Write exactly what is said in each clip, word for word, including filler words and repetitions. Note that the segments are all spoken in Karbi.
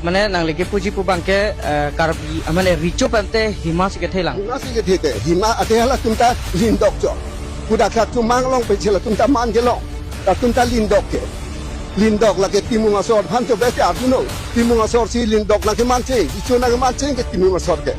Mane nangli kepuji pu abangke, eh, Karbi, ah, mane Recho pen te hima si kethe lang. Hima si kethe te, hima ate hala atum ta lindok chot. Pudak khat chomang long pe chela atum ta man kelong. Latum ta lindok ke. Lindok lake Timung asor aphan chobei te arjunon. Timung asor si lindok nangkeman cheng, Recho nangkeman cheng ke Timung asor ke.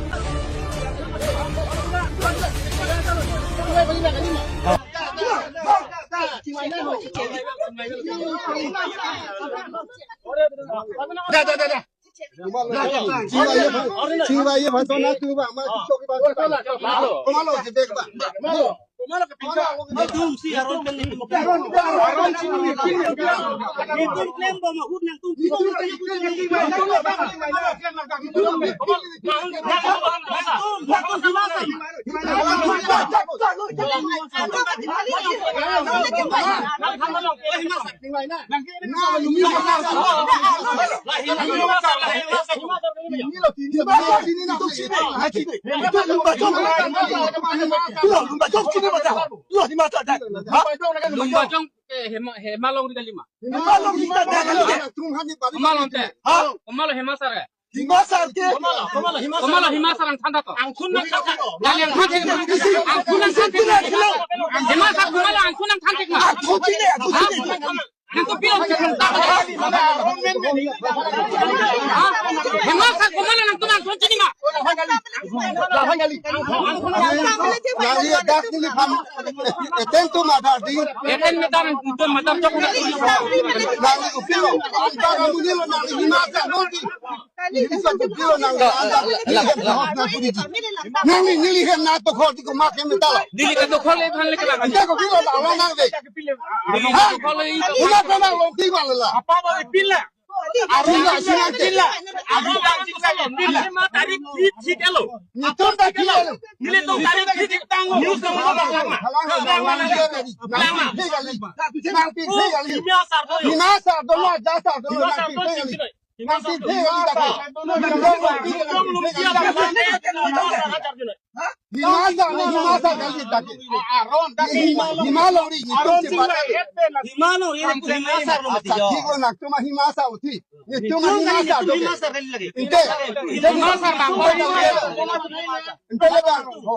Lumbajong, eh, Hema, Hema Longri kali ma. Hema Longri ta. Hema Longri ta. Hema Longri ta. Ha? Hema Longri Hema Sar ke. Hima Sar ke. Hima Sar. Hima Sar angthan ta to. Angthan nangthan. Yang angthan. Angthan nangthan. Hima Sar Hima Sar angthan nangthan ma. Angthan sini, angthan sini. Yang to pilo. Ha? Hima Sar Hima Sar angthan angthan sini ma. Nangli dak neli phan. Eten tu madar di. Eten madar, tu madar chok. Nangli upilo. Antara munilo nangli Hima Sar nangli. Nangli neli hem na to khol ti ko mak hem ta. Neli ka to khol e phan le kala. Ante ko pilo na lo nang de. Neli ka to khol e. Una ko na lo ti ma la. Apa ba pila? Arun na sila sila. Arun na sila. Neli ma tarik thik thik elo. Nitum ta ki elo. Neli to tarik thik thik tang. News to mo ba lama. Lama. Lama. Hima Sar do. Hima Sar do, ja Sar do. Hima Sar do. Hima Sar, Hima Sar kali ta ke. Hima Longri, Hima Sar. Hima Sar. Hima Sar. Hima Sar kali lagi. Inte. Hima Sar bang. Inte le bang. Ho.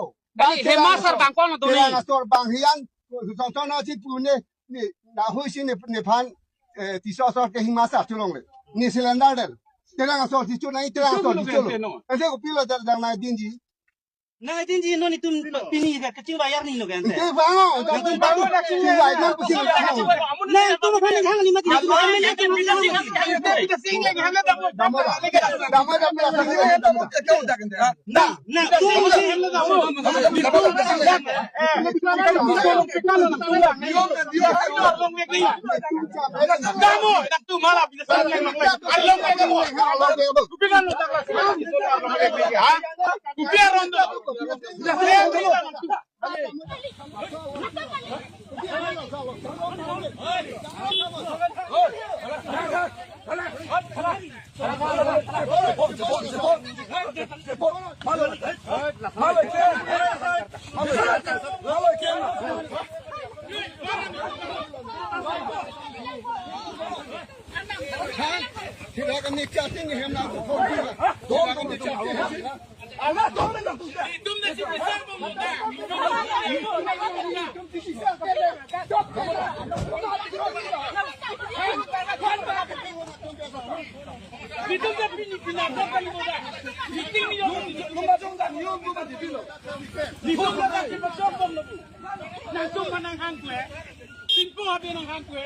Hima Sar bang kono do ni. Asor bang hian. Song song na si pune. Ni, na hui si ni, ni phan, eh, tiso asor ke Hima Sar cholongle. Ni cylinder del. Terang asor si chonai, terang asor si cholo. Ante ko pilo dar dang na dinji. Na dinji no nitum pini ka kaching bayar ni no kan. Ante bango, ante bango na kaching bayar na kusi. Na itum phan hang ni mati. Damo, damo, damo. Na, na, tu si. Kamu, tu malah bisa. Nangtum manang hang kle. Singko habe nang hang kle.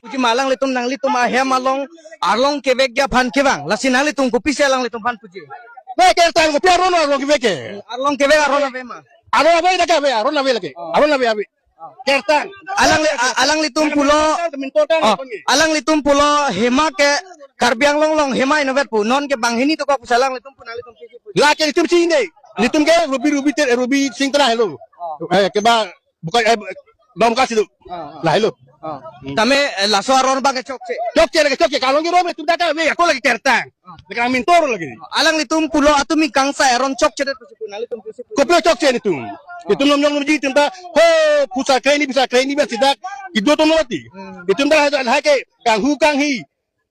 Puji ma alanglitum, nanglitum ahem along arlong kevekji aphan kevang. Lasi nanglitum kopisi alanglitum aphan puji? Be kertang kopi aron arlong kevek ke. Arlong kevek aron ave ma? Aron ave lake ave, aron ave lake. Oh. Aron ave ave. Kertang. Alang le-, a-, alanglitum pulo. Mintor tang Oh, apon ke. Alanglitum pulo Hima ke Karbi Anglong along Hima inovet pu. Non ke banghini to ko pusi alanglitum pu nanglitum puji pu. Lake itum chini. Nitum ke Ruby, Ruby te, Ruby Singh tera helo. Oh. Eh, keba bukan, eh, Dongka situ. Ah, ah. Lahelo. Oh. Hmm. Tame, eh, laso aron abang ke chokche. Chokche lake chokche, kalong ke rom, tum data me, ako lake kertang. Oh. Lake nang mintor lake. Alanglitum pulo atum mi kangsai aron chokchedet pusi pu nanglitum pusi pu. Kopilo chokche nelitum. Oh. Nelitum lom jong lumji atum ta, ho, phusa kre hini, bisa kre hini, bisa sidak, kido atum lo mati. Hmm. Nelitum ta, ha ke, kanghu kanghi.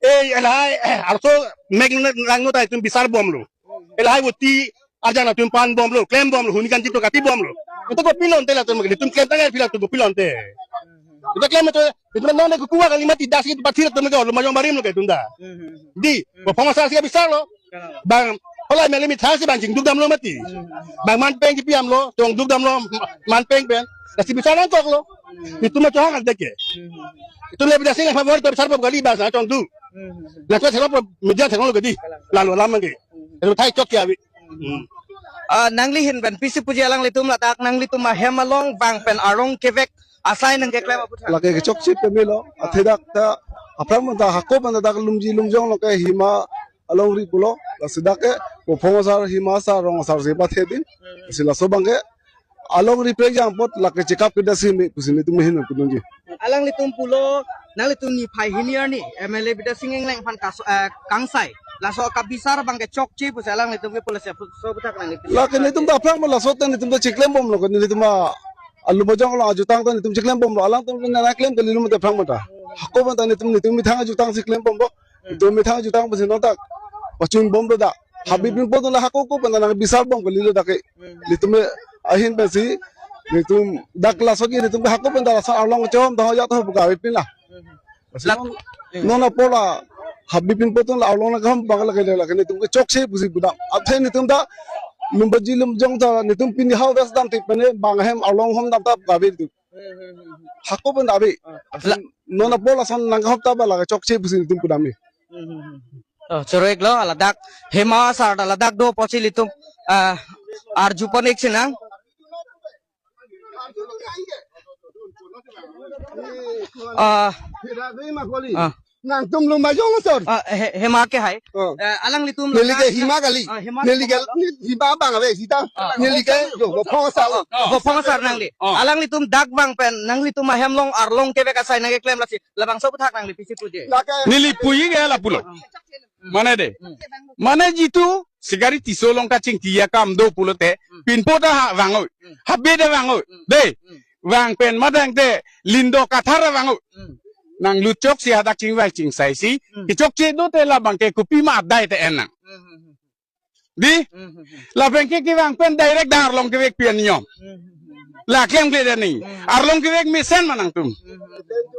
Eh, lahai, eh, arso mek lang no ta nelitum bisar bomlo. Eh, lahai voti arjan atum pan bomlo, klem bomlo, huni kanching to kati bomlo. Nelitum kopilo ante latum, nelitum klem tanggal pila atum kopilo ante. Nelitum klem to, nelitum non ne kukuwa kali mati das ki pathir atum ke, lo majong barim lo ke tunda. Dei, bo phong asar si bisarlo. Bang, hola meli mi thasi bang chingduk damlo mati. Bang manpeng kipi damlo, chongduk damlo, manpeng pen. Lasi bisar nangkoklo. Nelitum ma chohang adek ke. Nelitum le bidasing le phabor to bisar bom kali bang sa chongduk. Laku serap media thenglo ke dei. Lalu alam ke. Itu thai chokche ave. Hmm. Ah, nangli ahin pen pisi puji alanglitum ladak nanglitum ahem along bang pen arlong kevek asai nangkeklem aphuthak. Lake kechokche pemelo. Athe dak ta aphrang pen ta hako pen ta dak lumji lumjong lo ke hima alongri pulo. Lasi dak ke bo phong asar hima asar rong asar si pathe dei. Lasi laso abang ke alongri prek jang apot lake chekap kedo si me pusi nelitum ahin pen pudunji. Alanglitum pulo, nanglitum niphai hini arni M L A Bidya Sing Engleng aphan kas-, eh, kangsai. Laso kabisar abang ke chokche pusi alanglitum ke pulo si aphu-, so aphuthak nangli. Lake nelitum ta aphrang ma laso ta nelitum ta chiklem bomlo ke nelitum ma alu bojong lo ajutang ta nelitum chiklem bomlo alangtum na klem kali lo mate aphrang ma ta. Hako pen ta nelitum nelitum methang ajutang si klem bomlo. Nelitum methang ajutang pusi non ta pachun bomlo dak. Habib Pinpo atum la hako ko pen ta nang bisar bom kali lo dak ke. Nelitum ahin pensi nelitum dak laso ke nelitum hako pen ta laso arlong chom ta ya to buka ave pin la. Lak- non, non apor la Habib Pinpo atum la arlong nangkehom abang lake lake nelitum ke chokche pusi pudam. Athe nelitum ta lumbaji lumjong ta nelitum pini hau das dam tik pen bang ahem arlong hom dam ta buka ave nelitum. Hako pen ta ave. La- Non apor lason nangkehom ta ba lake chokche pusi nelitum pudam ni. Oh, choro-iklo, ladak hima asar ta ladak do pusi ilitum, ah, arjupon-ik sinang. Ah, ah. Nangtum lum bajong sor. Ah, he-, hima ke hai. Oh. Eh, alanglitum neli ke ladak hima kali. Ah, hima. Neli ke, neli hima abang ave sita. Ah. Neli ke, yo, bo phong asar. Ah, bo phong asar nangli. Ah. Alanglitum dak bang pen, nanglitum ahem along arlong kevek asai nangkeklem lasi. Labangso aphuthak nangli pisi puji. Neli puji ke lapulo. Mane dei. Mane jitu Sikari Tisso along kachingki akam do pulote. Pinpo ta ha vangoi. Habib ta vangoi. Dei. Vang pen madang te Lindo Kathar vangoi. Nanglut chok si hadak chingvai chingsai si. Kechokche do te labang ke kopi ma adai te en nang. Dei? Lapen ke kevang pen direct dak arlong kevek pi an niom. La klem kle dani. Arlong kevek mesen ma nangtum.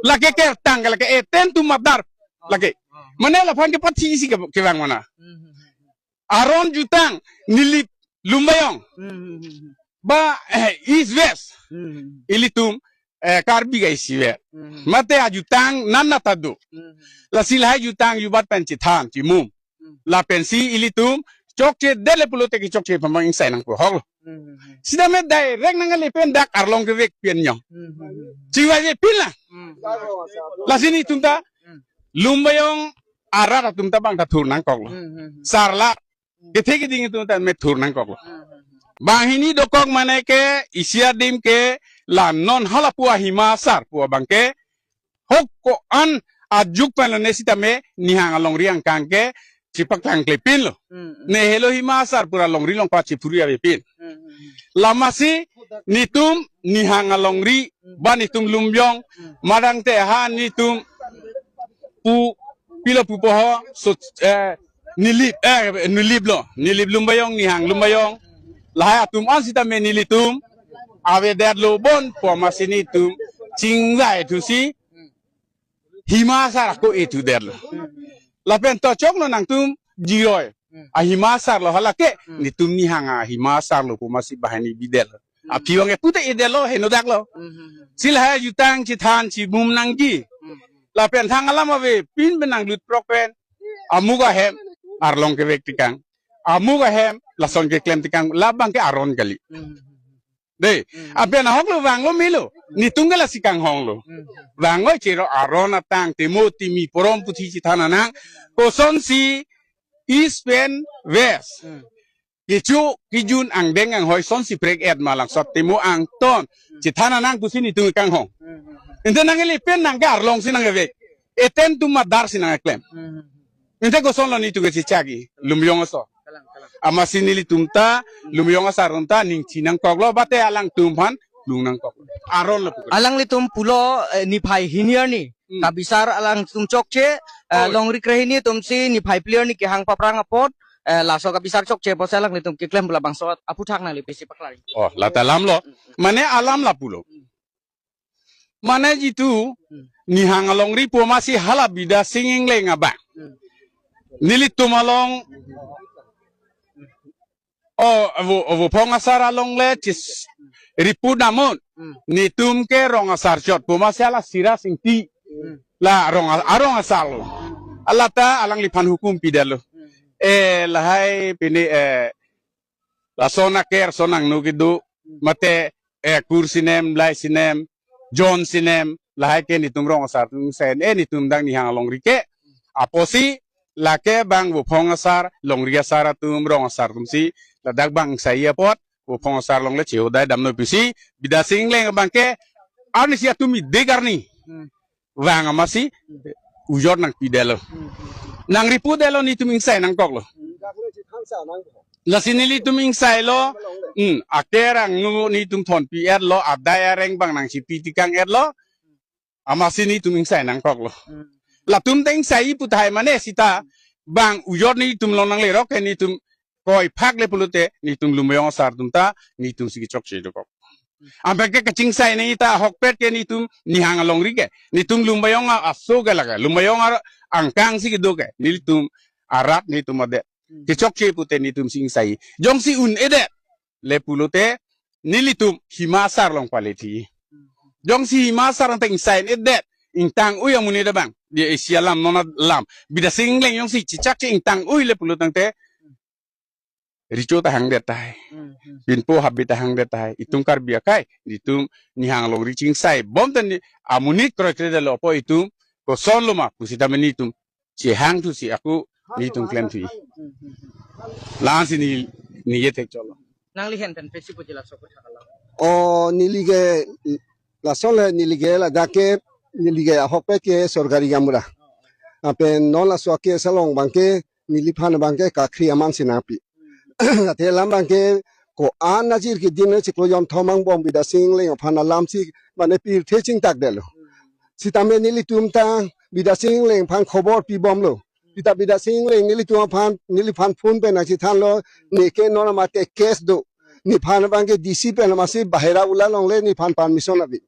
Lake kertang ke lake eten tum madar. Lake. Mane laphan ke pathi isi ke, kevang mana. Aron jutang Nilip Lumbajong. Ba, eh, East West. Ilitum eh, Karbi ke isivet. Mate ajutang nana ta do. Lasi lahai jutang jubat pen chethan, chimum. Lapensi ilitum chokchedet le pulote kechokche pamang ingsai nangpo hok lo. Sitame direct nangkele pen dak arlong kevek pi an niom. Chingvai ve pin la. Lasi nelitum ta Lumbajong arat atum ta bang ta thur nangkok lo. Sarla kethe keding atum ta me thur nangkok lo. Banghini dokok mane ke isi adim ke la non hala pu ahima asar pu abang ke hok ko-an ajuk pen lone sitame nihang alongri angkang ke chepaklang kle pin lo. Ne helo hima asar pura longri longpa chephuri ave pin. Lamasi nelitum nihang alongri ba nelitum Lumbajong madang te ha nelitum pu pilo pupo ho so, eh, Nilip, eh, Nilip lo, Nilip Lumbajong, nihang Lumbajong. Lahai atum an sitame nelitum avedetlo bon pu amatsi nelitum chingvai thusi hima asar ako ethudet lo. Lapen to choklo nangtum jiroi ahima asar lo hala ke nelitum nihang ahima asar lo pu amatsi banghini bidet lo. Aphi abang ke pute edet lo, henodak lo. Si lahai jutang chethan chimum nangji. Lapen thang alam ave pin pen nanglut prok pen. Amuk ahem arlong kevek tekang. Amuk ahem lason keklem tekang. Labang ke aron kali. Dei, apen ahok lo vanglo melo. Nelitum ke lasi kanghong lo. Vangoi chero aron atang temo timi porom puthi chethan anang. Kosonsi East pen West. Kecho kejun angdeng anghoi sonsi prek et ma langsot temo angton. Chethan anang pusi nelitum kanghong. Ante nangkele pen nangke arlong si nangkevek. Eten atum madar si nangkeklem. Hmm. Ante kosonlo netum kechechak-i, Lumbijong aso. Kalang, kalang. Amatsi nelitum ta, Lumbijong asar atum ta, ning chinangkoklo, mate alangtum aphan, lungnangkok. Aron lo pukul. Alanglitum pulo, eh, niphai hini arni. Hmm. Kabisar alangtum chokche, eh, Oh. longri krehini atumsi niphai phli arni kehang paphrang apot, eh, laso kabisar chokche pusi alanglitum keklem pu labangso aphuthak nangli pisi paklar. Oh, lata alam lo. Hmm, hmm. Mane alam lapulo. Hmm. Mane jitu, Hmm. Nihang alongri pu amatsi hala Bidya Sing Engleng abang. Hmm. Nelitum along, o, vo, Vophong asar along le chis, ripu namun. Hmm. Netum ke rong asar chot pu amatsi hala Siraj Ingti. Hmm. La rong a-, arong asar lo. Alata alangliphan hukum pidetlo. Hmm. Eh, lahai pini, eh, lason aker, son angno kedo, Hmm. mate, eh, Kur sinem, Blai sinem, John sinem, lahai ke netum rong asar atum sen, eh, netum dang Nihang alongri ke. Apotsi, lake bang Vophong asar, longri asar atum, rong asar atumsi, ladak bang sai apot, Vophong asar along le chehodai damnoi pusi, Bidya Sing Engleng abang ke, arnisi atum idik arni. Hmm. Vang amatsi, ujor nangpidetlo. Hmm. Nangripudetlo netum ingsai nangkoklo. Hmm. Lasi nelitum ingsailo, hmm, aker angno netum thonpi-etlo, adai areng bang nangchipi tikang-etlo, amatsi netum ingsai nangkoklo. Hmm. Latum ta ingsai pu tahai mane sita, bang ujor netum along nanglerok ke netum koi phak le pulote, netum Lumbijong asar atum ta, netumsi kechokche dokok. Abang ke kachingsai nangji ta ahokpet ke netum Nihang alongri ke. Netum Lumbijong a-, aso ke lake. Lumbijong ar angkang si kedo ke. Nelitum arat netum adet. Hmm. Kechokche pute netumsi ingsai. Jongsi un-edet. Le pulote nelitum Hima asar along palethi. Hmm. Jongsi Hima asar along ta ingsai-edet. Ingtang-ui amonit abang. Di Asia alam non alam. Bidya Sing Engleng jongsi chechakche ingtang-ui le pulo tangte. Recho ta hangdet tahai. Hmm, hmm. Pinpo habit ta hangdet tahai. Itum Karbi akhei, itum Nihang alongri chingsai bom ta ni amonit kroikre detlo apot itum kosonlo ma pusitame netum chehangthusi ako netum klemthu. Hmm, hmm, hmm. La-ansi ne, ne ye thek cholo. Nangli ahin pen pesi puji laso aphuthak alam. O neli ke lason le neli ke ladak ke neli ke ahokpet ke sorkari gaonbura. Lapen non laso ke salong abang ke neliphan abang ke kakhri aman si nangpi. Ate alam abang ke ko-an ajir ke din chiklo jonthom angbong Bidya Sing Engleng aphan alamsi mane pirthe chingthakdetlo. Sitame nelitum ta Bidya Sing Engleng aphan khobor pibomlo. Sita Bidya Sing Engleng nelitum aphan, neliphan phone pen nangchethanlo, neke non mate case do. Nephan abang ke D C pen amatsi bahira ulai longle nephan permission ave.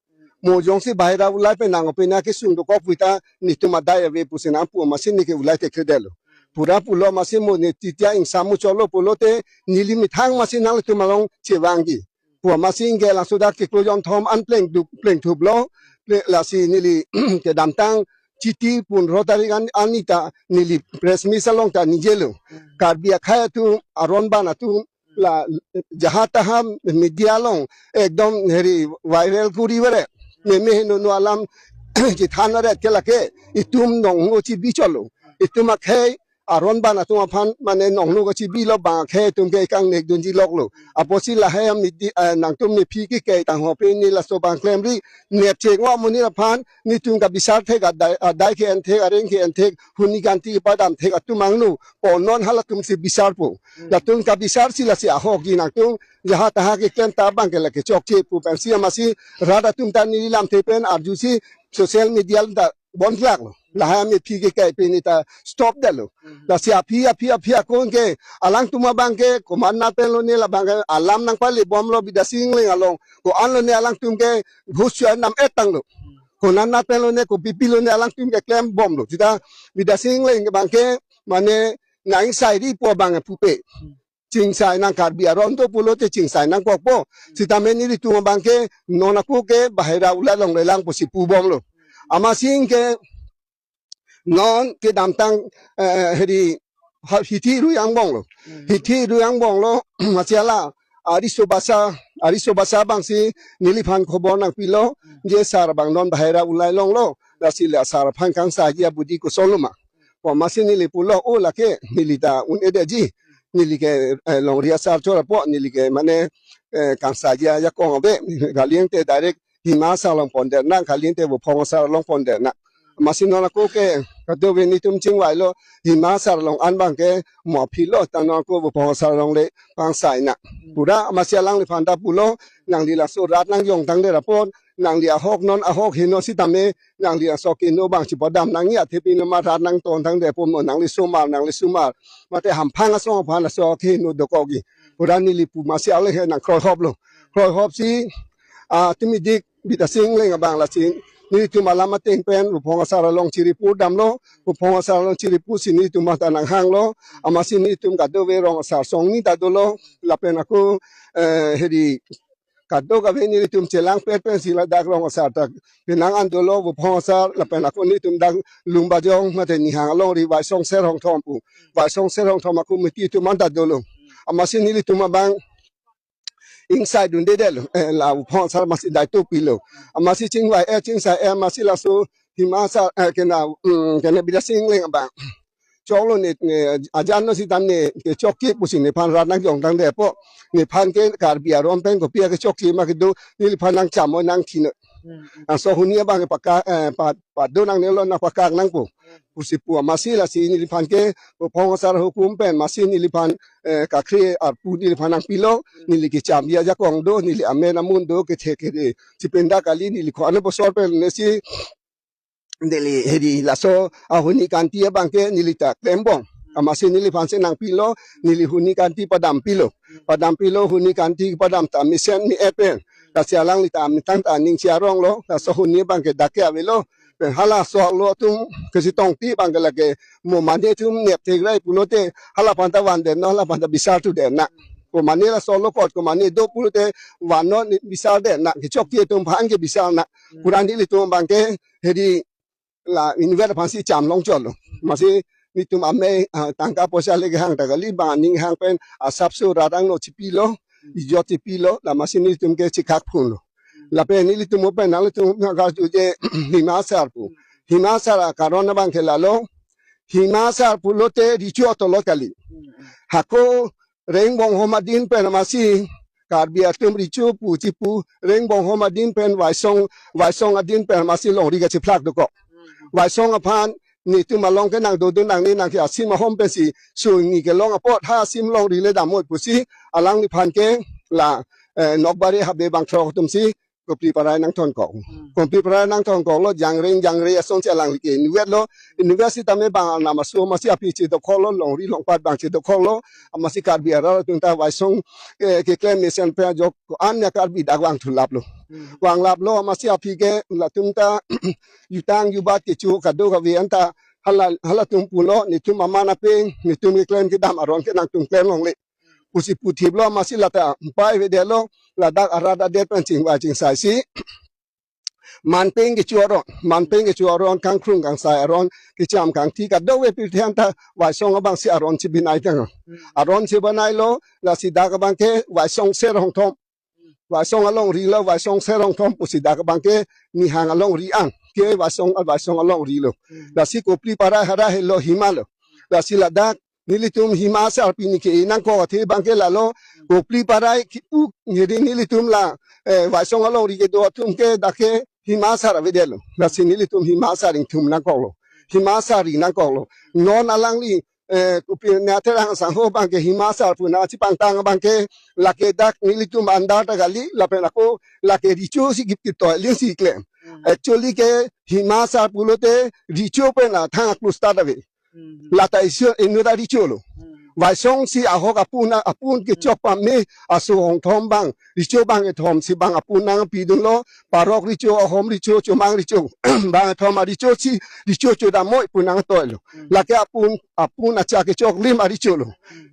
Mo jongsi bahira ulai pen nang opena kesung dokok puta netum adai ave pusi nangpu amatsi neke ulai thekthedetlo. Pura pulo amatsi mo ne titia ingsam muchotlo pulote neli methang amatsi nanglitum along chevangji. Pu amatsi ingke laso dak chiklo jonthom an plengdup plengthuplo, ple-, lasi neli kedamtang chiti pundro tarik an, arni ta neli press meet along ta ningjelo. Karbi akhei atum, aron ban atum, la jaha taha media along ekdom heri viral kuri vere. Meme heno no alam chethan vere ke lake itum nongno chibi cholo. Itum akhei aron ban atum aphan mane nongno kachibilo bang akhei atum ke kangnek dunji loklo. Apotsi lahai amidi, eh, nangtum nephi ke ke tangho pen ne laso abang klemri nepcheng amonit aphan netum kabisar thek adai, adai ke-en thek areng ke-en thek huni ganti padam thek atum angno po non halatumsi bisarpo. Hmm. Latum kabisarsi lasi ahokji nangtum jaha taha keklem ta abang ke lake chokche pu pensi amatsi rat atum ta neli lamthe pen arjusi social media ta bonklaklo. Lahai amephi ke kai pen ta stop detlo. Hmm. Lasi aphi, aphi, aphi akon ke alangtum abang ke komat nat pen lone labang ke alam nangpale bomlo Bidya Sing Engleng along. Ko-an lone alangtum ke hus chua nam-et tanglo. Konat nat pen lone kopi pi lone alangtum ke klem bomlo. Sita Bidya Sing Engleng abang ke mane nang sairi pu abang pupe. Chingsai nang Karbi aron do pulote chingsai nangkokpo. Sitame nelitum abang ke non ako ke bahira ulai longlelang pusi pubomlo. Amatsi ingke non kedamtang, eh, heri ha-, hithi rui angbonglo. Hmm. Hithi rui angbonglo, amatsi hala ariso basa, ariso basa abangsi neliphan khobor nangpilo, Hmm. je sar abang non bahira ulai longlo, lasi la sar aphan kangsaji abudi kosonlo ma. Pu amatsi neli pulo, o lake, neli ta un-edetji. Neli ke, eh, longri asar chor apot, neli ke mane, eh, kangsaji ajakong ave, raliang te direct Hima asar along pondet nang, kalite Vuphong asar along pondet nang. Amatsi non ako ke kadokave netum chingvailo, Hima asar along an abangke mo aphi lo, ta non ako Vuphong asar along le pangsai nang. Pura amatsi alangliphan ta pulo, nangli laso rat nangjongtangdet apot, nangli ahok non ahok heno sitame, nangli laso keno abang chipadam nangji, athe pini ma rat nangtontangdet apot mo nangli osomar, nangli osomar, mate hamphang asong aphan laso keno dokokji. Pura neli pu amatsi ale he nangkroihoplo. Kroihopsi, ah, tumi dik Bidya Sing Engleng abang lasi netum alam ateng pen Vuphong asar along chiri pudamlo, Vuphong asar along chiri pusi netum ata nanghanglo, amatsi netum kadokave rong asar songni ta dolo, lapen ako, eh, hedi kadokave netum chelangpet pensi ladak rong asar ta penang an dolo, Vuphong asar, lapen ako netum dak Lumbajong mate Nihang alongri Vaisong Ser Hongthom pu, Vaisong Ser Hongthom ako miti atum an ta dolo. Amatsi nelitum abang ingsaidundedetlo, eh, la Vuphong asar amatsi daito pilo. Amatsi chingvai-et, chingsai-et, amatsi laso Hima asar, eh, kena, mm, kena Bidya Sing Engleng abang choklo ne, ne, ajan no sitame kechokche pusi nephan rat nangjongtangdet apot, nephan ke Karbi aron pen kopi akechokche ma kedo, neliphan nangcham noi nangthi noi. Laso huni abang paka, eh, pa, pado nangnelo, nangpakak nangpo pusi pu amatsi lasi neliphan ke Vuphong asar ahukum pen amatsi neliphan, eh, kakhre arpu neliphan nangpilo, neli kechamji ajakong do, neli amen amun do, kethe kere, chipinda kali, neli ko-an bosor pen nesi neli hedi laso ahuni kanti abangke neli ta klembom. Amatsi neliphan si nangpilo, neli huni kanti padampilo. Padampilo, huni kanti padam ta mesen mi-et pen. Lasi alangli ta amitang ta aning si aronglo, laso huni abangke dak ke avelo. Pen halaso alo atum kesitongti abangke lake mo mane atum nepthek rai pulote, halaphan ta vandet non, halaphan ta bisar thudet nang. Ko mane laso alo kot, ko mane do pulote, van non, bisardet nang, kechokche atum aphan ke bisar nang. Pura nelitum abangke hedi la inutvet aphansi cham longchotlo. Amatsi netum amei, ah, tangka poisa le kehang ta kali, bang aning hang pen asapso rat angno chipilo, ijot chipilo, la amatsi netum ke chikhak phunlo. Lapen nelitum pen nanglitum nangkarju je Hima asar pu. Hima asar akaron abangke lalo, Hima asar pulote recho atolot kali. Hako Reng Bonghom adin pen amatsi Karbi atum recho pu chipu, Reng Bonghom adin pen Vaisong, Vaisong adin pen amatsi longri kachiphlak dokok. Vaisong aphan netum along ke nangdodun nangne nang ke asim ahom pensi sungni kelong apot ha asim longri le damnoi pusi alangliphan ke la, eh, Nokbare habe bangthrok atumsi Kopli Parai nangthonkok. Kopli Parai nangthonkoklo, Jangreng Jangre asonsi alangli ke inutvetlo, inutvet sitame bang anam aso amatsi aphi chedokoklo, longri longpat bang chedokoklo, amatsi Karbi arat atum ta Vaisong, eh, keklem mesen pen ajok ko-an ya Karbi dak vangthulaplo. Vanglaplo amatsi aphi ke latum ta jutang jubat kecho kadokave anta hala, halatum pulo, netum aman apeng, netum keklem kedam aron ke nangtum klem longle pusi puthiplo, amatsi lata pai avedetlo, ladak arat adet pen chingvai chingsaisi manpeng kecho aron, manpeng kecho aron, kangkrung kangsai aron, kecham kangthi kadokave pirthe anta Vaisong abangsi aron si binai tang. Aron si binailo, lasi dak abangke Vaisong Ser Hongthom. Vaisong alongri lo, Vaisong Ser Hongthom pusi dak abangke Nihang alongri an. Ke Vaisong, Vaisong alongri lo. Lasi Kopli Parai hara helo Hima lo. Lasi ladak nelitum Hima asar pini ke-e nangkok athe abangke lalo, Kopli Parai kipu ngiri nelitum la, eh, Vaisong alongri kedo atum ke dak ke Hima asar avedetlo. Lasi nelitum Hima asar ingthum nangkoklo. Hima asar ri nangkoklo. Non alangli, eh, Kopli Nathar Rongphar asangho abangke Hima asar pu nangchipangtang abangke lake dak nelitum andar ta kali, lapen ako lake recho si kip kip toiling si klem. Actually ke Hima asar pulote recho pen athang aklus ta ave. Lata isi inut ta recho lo. Vaisong si ahok apun, apun kechok pame aso Hongthom bang, recho bang kethom si bang apun nangpidunlo, parok recho, ahom recho, chomang recho, bang kethom arecho si recho chodamnoi pu nangtoilo. Lake apun, apun acha kechok lim arecho lo.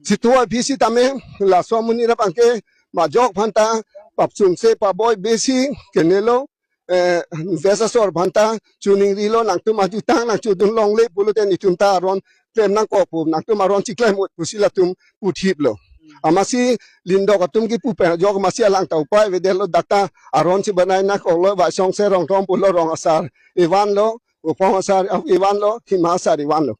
Sitame aphi sitame laso amonit abangke majok aphanta papsungse paboi besi kenelo, eh, West asor aphanta choningrilo, nangtum ajutang nangchodun longle pulote netum ta aron klem nangkok pu, nangtum aron chiklem ut pusi latum puthiplo. Amatsi Lindok atum kipu pen ajok amatsi alang ta upai avedetlo, dak ta aron si binai nangkoklo, Vaisong Ser Hongthom pulo, rong asar evanlo, Vuphong asar evanlo, Hima asar evanlo.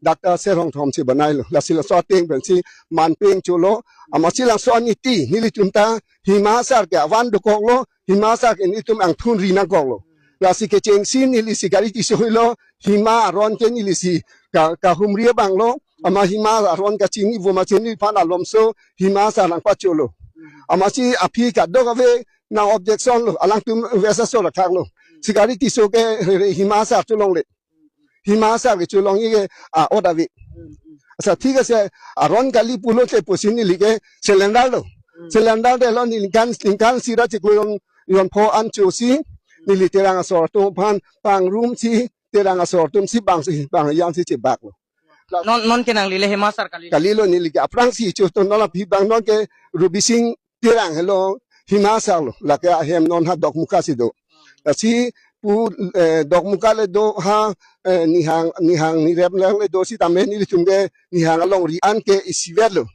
Doctor Ser Hongthom si banailo. Lasi laso ateng pensi man peng cholo. Amatsi laso aniti nelitum ta Hima Asar ke avan dokoklo, Hima Asar ke nelitum angthun ri nangkoklo. Lasi kechengsi neli Sikari Tisso henlo, Hima aron ke neli si ka, kahumri abanglo, amat Hima aron kachini vo ma chiniphan alomso, Hima Asar nangpacholo. Amatsi aphi kadokave nang objection lo, alangtum vesa so lakhak lo. Sikari Tisso ke re, re Hima Asar cholongle. Hima Asar ke cholongji ke, ah, oda vi. Asa thik ase, aron kali pulote pusi neli ke surrender lo. Surrender detlo neli ningkan, ningkan isi ra chiklo jon, jon pho an chosi, neli Terang asor atum aphan pangrumsi, Terang asor atumsi bangsi, bang jangsi chebaklo. Non, non ke nangli le Hima Asar kali. Kalilo neli ke aphrangsi cho to non aphi abang non ke Rubi Sing Terang henlo, Hima Asar lo, lake ahem non ha Dokmoka si do. Lasi pu, eh, Dokmoka le do ha, eh, Nihang, Nihang Nirep le do sitame nelitum ke Nihang alongri an ke isivet lo.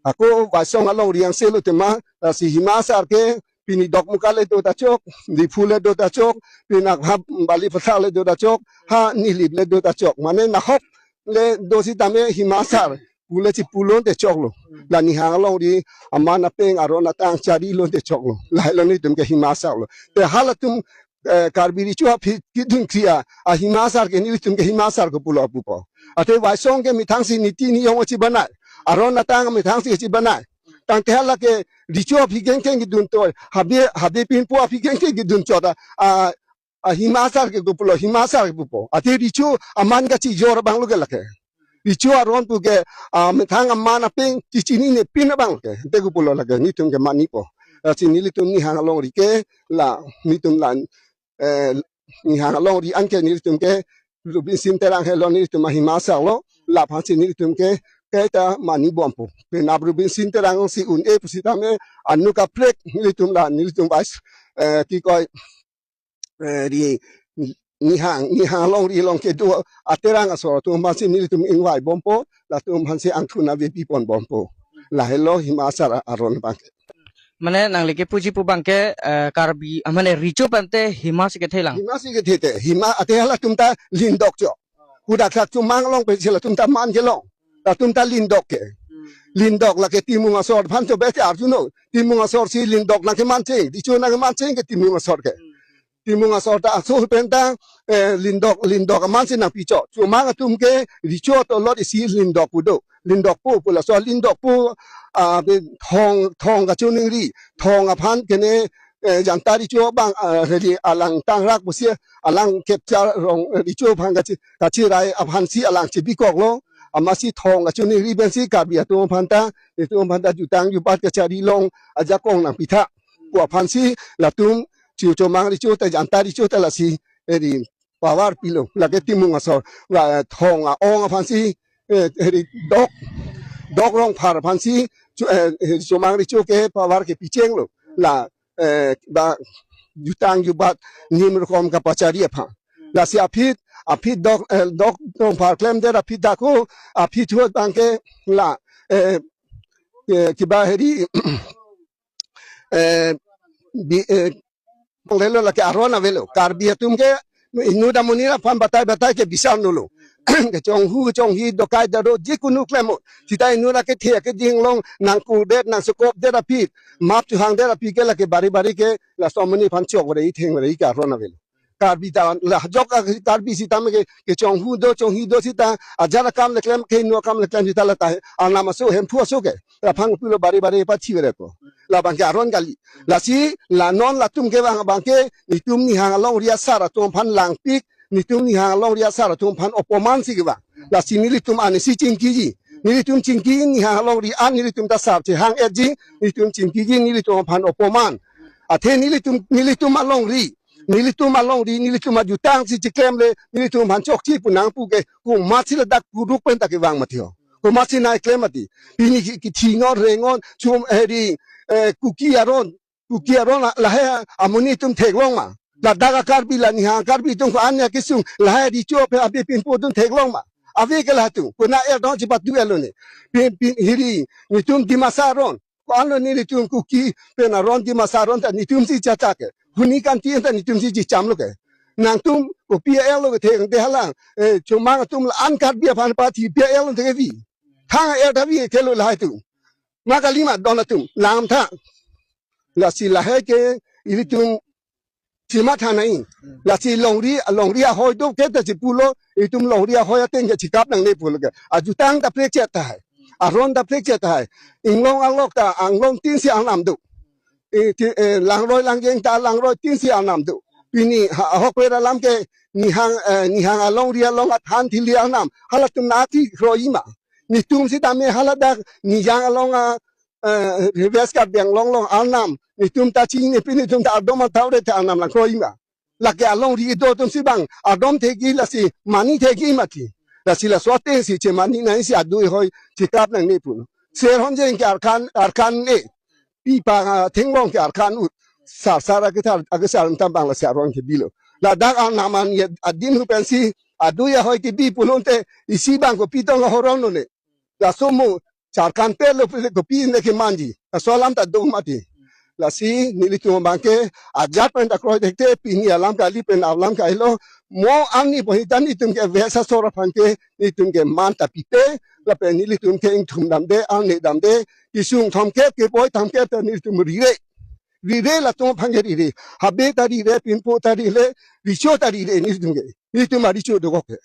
Ako Waisong alongri an si lo tema, lasi Hima Asar ke pini Dokmoka le do ta chok, Diphu le do ta chok, pini ha Balipathar le do ta chok, ha Nilip le do ta chok. Mane nahok le do sitame Hima Asar pule si pulote choklo. La Nihang alongri aman apeng aron atang chari lote choklo. Lahelo nelitum ke Hima Asar lo. Te halatum, eh, Karbi Recho aphi kidun kria, a Hima Asar ke nelitum ke Hima Asar kopulo pupo. Ate Waisong ke methang si niti niyom chibanai. Aron atang methang si chibanai. Tangte hala ke Recho aphi kengkeng kidun to, Habe, Habe Pinpo aphi kengkeng kidun chot a, a, a Hima Asar ke kopulo, Hima Asar ke pupo. Ate Recho aman kachijor abang lo ke lake. Recho aron pu ke, ah, methang aman apeng kachinine pin abang ke. Te kopulo lake, nelitum ke manipo. Lasi nelitum Nihang alongri ke, la, nelitum la, eh, Nihang alongri an ke nelitum ke, Rubi Sing Terang henlo nelitum a Hima Asar lo, laphan si nelitum ke, kaita mani bompo. Penap Rubi Sing Terang si un-e pusitame, anu kaprek nelitum la, nelitum vice, eh, kikoi, eh, ri Nihang, Nihang alongri along kedo a Terang asor atum aphan si nelitum ingvai bompo, latum aphan si angthun ave pipon bompo. Lahelo Hima Asar aron abang ke. Mane nangli kepuji pu abang ke, eh, Karbi, ah, mane Recho pen te Hima si kethe lang. Hima si kethe te, Hima ate halatum ta lindok chok. Kudak sak chomang along pensi latum ta man kelong. Latum ta lindok ke. Lindok lake Timung asor aphan chobei te arjuno. Timung asor si lindok nangkeman cheng, Recho nangkeman cheng ke Timung asor ke. Timung asor ta aso pen ta, eh, lindok, lindok aman si nangpichok. Chomang atum ke Recho atolot isi lindok pu do. Lindok pu pu laso lindok pu, ah, be thong, thong kachoningri. Thong aphan kene, eh, Janta Recho abang, ah, heli alang tangrak pusi alang kepchar rong, eh, Recho aphan kachi, kachirai aphan si alang chebikoklo. Amatsi thong kachoningri pensi Karbi atum aphan ta, itum aphan ta jutang jubat kachari long ajakong nangpitha pu aphan si latum Cho, Chomang Recho ta Janta Recho ta lasi, eh, ri power pilo, lake Timung asor, la, thong a-ong aphan si, eh, ri dok, dok Rongphar aphan si, Cho, eh, eh, Chomang Recho ke power kepichenglo, la, eh, ba, jutang jubat nim rokom kapachari aphan. Lasi aphi, aphi dok, eh, dok Rongphar klemdet aphi dako, aphi thuot abang ke la, eh, eh, kiba heri, eh, bi, eh, lelo lake aron avelo. Karbi atum ke inut amonit aphan batai batai ke bisar nolo. Kechonghu, kechonghi, dokai daro, jikunu klem o. Sita inut akethe akeding along nangkurdet, nangsekopdet aphi, map chuhangdet aphi ke lake bari bari ke laso amonit aphan chokre, ithengre ke aron avelo. Karbi ta, la jok a Karbi sitame ke, kechonghu do, chonghi do sita, ajat akam le klem, kehingno akam le klem sita la ta, anam aso, Hemphu aso ke, laphang pulo bari bari pathi vere ko. Labang ke aron kali. Lasi, la non latum kevang abang ke, nelitum Nihang alongri asar atum aphan langpik, nelitum Nihang alongri asar atum aphan opoman si kevang. Lasi nelitum ani si chingkiji. Nelitum chingki Nihang alongri an nelitum ta sar chehang-etji, nelitum chingkiji nelitum aphan opoman. Athe nelitum, nelitum alongri, nelitum alongri, nelitum ajutang si chiklemle, nelitum aphan chokche pu nangpu ke, komatsi ladak kuruk pen ta kevang mati ho. Komatsi nangklem mati. Pini ki, kithi non, reng non, chom heri, eh, Kuki aron, Kuki aron la, lahai amonit atum theklong ma. Ladak a Karbi la Nihang Karbi atum ko-an ya kesung, lahai Recho pen Habe Pinpo atum theklong ma. Ave ke latum, konat er don chipatu elo ne. Pin, pin hiri, nelitum Dimasa aron. Ko-an lo nelitum Kuki pen aron Dimasa aron ta nelitum si chachak ke. Huni kanti ta nelitum si chichamlo ke. Nangtum kopi a-el lo kethe, tangte hala, eh, chomang atum la-an Karbi aphan pathi pi a-el lo kethe kevi. Thang a-el ta vi kelo lahai atum. Ma kalima don atum lam tha. Lasi lahai ke ilitum chimatha nai. Lasi longri, longri ahoi do ke ta chipulo, itum longri ahoi ateng ke chikap nangne pulo ke. Ajutang ta prekche tahai. Aron ta prekche tahai. Inglong alok ta, anglong tin si arnam do. Eh, ti-, eh, langroi langjeng ta langroi tin si arnam do. Pini ha, ahok vera lam ke nihang, eh, nihang alongri along athan thili arnam. Halatum nati kroima. Netum sitame haladak nihang along a, eh, West Karbi Anglong along arnam. Netum ta chinine pini netum ta ardom athaure ta arnam lang kroima. Lake alongri do atum si bang ardom thekji lasi mani thekji mati. Lasi laso ateng si chemani nai si adui ahoi chikap nangne pulo. Ser honjeng ke arkan, arkan ne. Pi pa, ah, thengbong ke arkan ut. Sar sar akethar, akesar tam bang lasi aron ke bilo. Ladak arnam an ye adin hu pensi adui ahoi kebi pulote isi bang kopi tong ahoron lo ne. Laso mo charkan pe lo pe kopi ne kemanji. Laso alam ta do mati. Lasi nelitum abang ke ajat pen ta kroi dekte pini alam kali pen alam kailo. Mo ani pohita netum ke vesa sor aphan ke netum ke man ta pipe. Lapen nelitum ke ingthum damde, arne damde. Kesung thomkep kepoi thomkep ta netum rire. Rire latum aphan ke rire. Habe ta rire, pinpo ta rire, richo ta rire netum ke. Netum aricho dokok ke.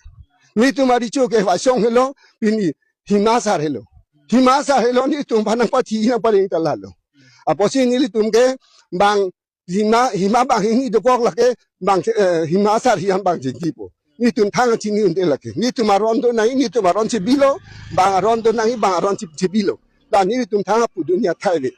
Netum aricho ke vasong helo, pini hima asar helo. Hima asar helo netum aphan nangpathi nangpaling ta lalo. Apotsi nelitum ke bang hima, hima bang hini dokok lake bang, eh, hima asar hiam bang jengkipo. Netum thang chini unte lake. Netum aron do nai, netum aron chebilo, bang aron do nai, bang aron che-, chebilo. Dan netum thang apu dunia thai le.